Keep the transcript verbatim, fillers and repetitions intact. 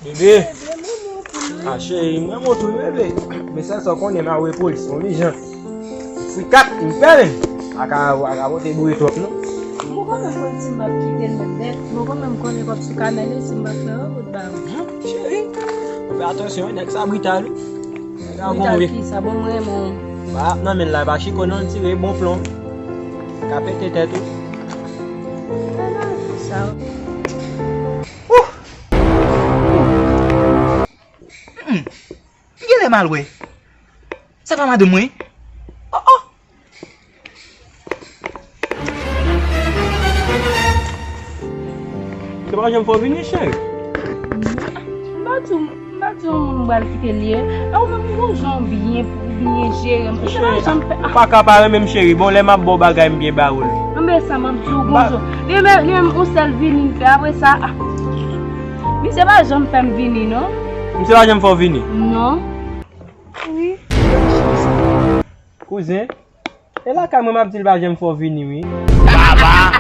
Bebe. A cheri, m renmen w tou wi bebe. Men sèl sa w konnen, m a voye polis, m oblije. Frikat, m pè menm. A ka, a ka pote boure twòp non. Mwen poko menm konn si m p ap kite l menm nèt. Mwen poko menm konnen kòb sou kanal yo si m p ap fè yon goud ba ou. Cheri, fè atansyon wi, nèg sa brital wi. Nèg sa gon wi. Brital ki sa, bon mwen renmen w. Ba, nan men l la, pa chiko non, l tire bon plon. Ka pete tèt ou. Sa. Hmm. M genlè mal wè. Sa pa madanm mwen? Oh, oh. Se pa janm fè w vini, cheri. M pa di w, m pa di w moun m pral kite l ye. A ou menm, ou gon jan w byen, byen jere m. Cheri, ou pa ka pa renmen m, cheri. Bon, lè m ap ba w bagay, m byen ba ou l. Anben sa, m ap di w gon jan. Li menm, li menm, yon sèl vini l fè. Apre sa, ah. Misye pa janm fè m vini, non. Misye pa janm fè w vini? Non. Wi. Kouzen, e lakay mwen m ap di l pa janm fè w vini wi. Baba!